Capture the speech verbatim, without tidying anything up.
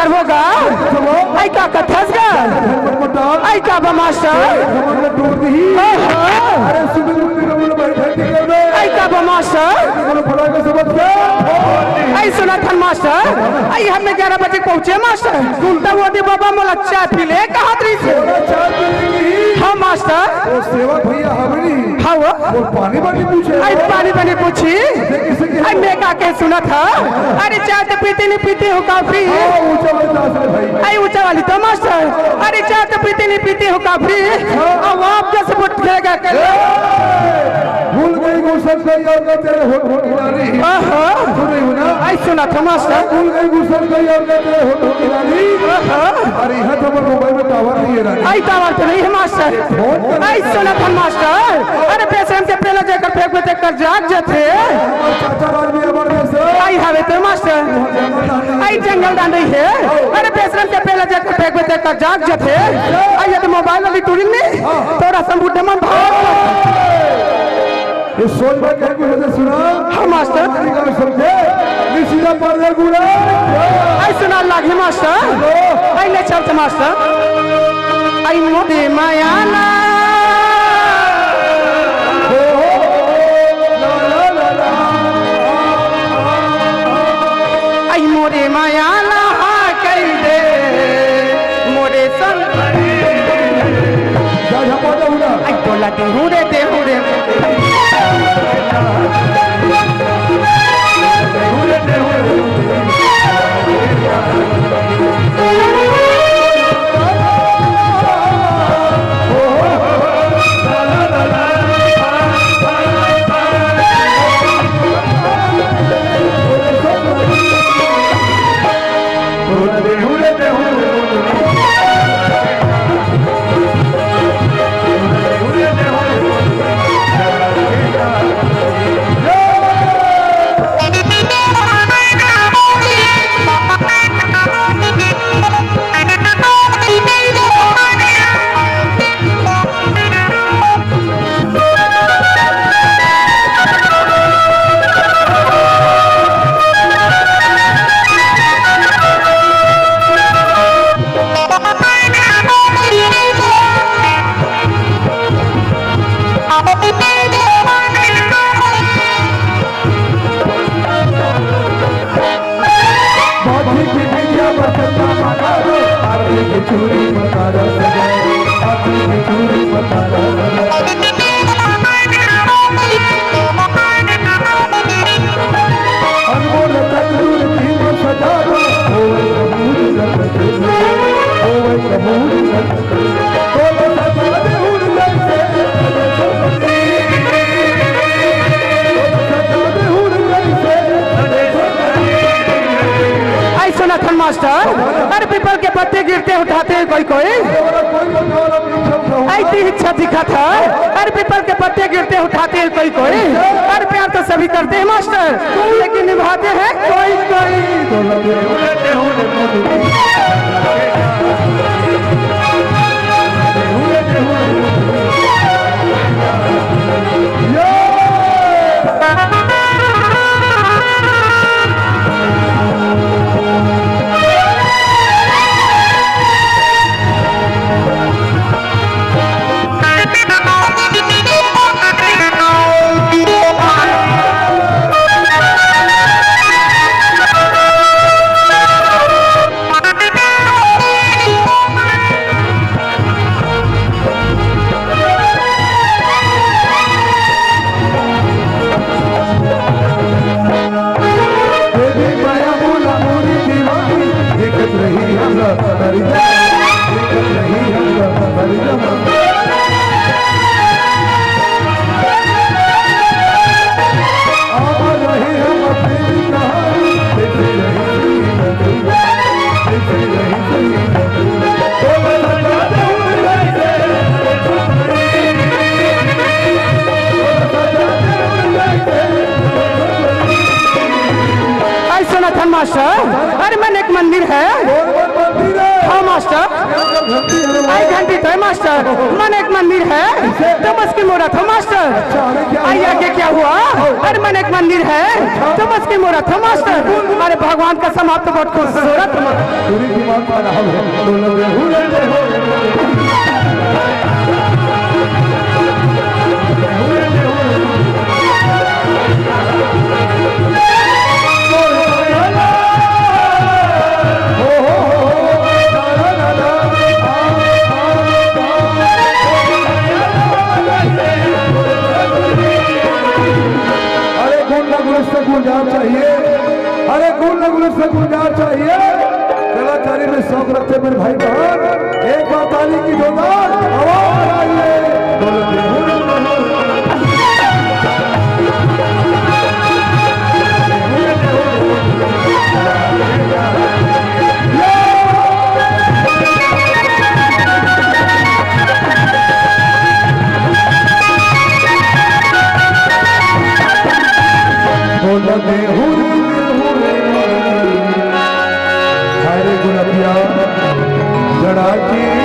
होगा। आई का कथस गा? आई का बा मास्टर? ओहो। आई का बा मास्टर? आई सुनत हन मास्टर, आई हमने ग्यारह बजे पहुंचे मास्टर, तब वो दे बाबा मोला चाय पी ले कहत रहिस हे। हाँ मास्टर। वो सेवक भैया हवे नी। हाँ वो। वो पानी बाटी पूछे। आई पानी बाटी पूछी। आई मैं का के सुनत हा। अरे चाय तो पीती नहीं पीती हो कॉफी। हाँ, ऊंचा वाली क्लास में भाई। आई ऊंचा वाली तो मास्टर। अरे चाय तो पीती नहीं पीती हो कॉफी। अब आप जैसे बुट खेलेगा कर। भूल गई गुलशन गई और मैं तेरे होठ होठ की रानी। ओहो। सुन रही हो ना? आई सुनत हा मास्टर। भूल गई गुलशन गई और मैं तेरे होठ होठ की रानी। ओहो। अरे यहाँ तो मोबाइल में टावर नहीं है रानी। आई टावर तो नहीं है मास्टर। फोन कर आई सुनत हन मास्टर। अरे बेशरम के पेला जेकर फेंक में तेकर जाग जथे। हमारे चाचा राज भी हमारे जैसे। आई हवे तो मास्टर। आई जंगल दान रही है। अरे बेशरम के पेला जेकर फेंक में तेकर जाग जथे। आई ये तो मोबाइल वाली टूरिंग नहीं। तोरा संबुड्ढे मन भाग। ये सोच में कहीं भी मुझे सुना। हाँ मास्टर। हमारी गाँव समझे। निशिदा पर गुड़ा। आई सुना लागे मास्टर। आई ले चलते मास्टर। आई मोरे माया ना। आई मोरे माया ना हा कई दे मोरे संग। जा, जा, पहुंचा, पहुंचा। आई बोला देहू रे, देहू रे। आई सुनत हन मास्टर, अरे पीपल के पत्ते गिरते उठाते हैं कोई कोई। आई ती इच्छा दिखाता, अरे पीपल के पत्ते गिरते उठाते हैं कोई कोई। अरे प्यार तो सभी करते हैं मास्टर, लेकिन निभाते हैं कोई कोई। आई सुनत हन मास्टर, अरे मन एक मंदिर है। कौन कौन मंदिर है? हाँ मास्टर। आई घंटी तो है मास्टर। मन एक मंदिर है, तो बस की मूरत हो मास्टर। आई आगे क्या हुआ? अरे मन एक मंदिर है, तो बस की मूरत हो मास्टर। अरे भगवान का समाप्त बहुत खूबसूरत। पूरी दिमाग खराब है। अरे गुण न गुण से गुलजार चाहिए, अरे गुण न गुण से गुलजार चाहिए। कलाकारी में शौक रखते मेरे भाई बहन, एक बार ताली की जोरदार आवाज आइए। अरे गुलपिया जड़ा के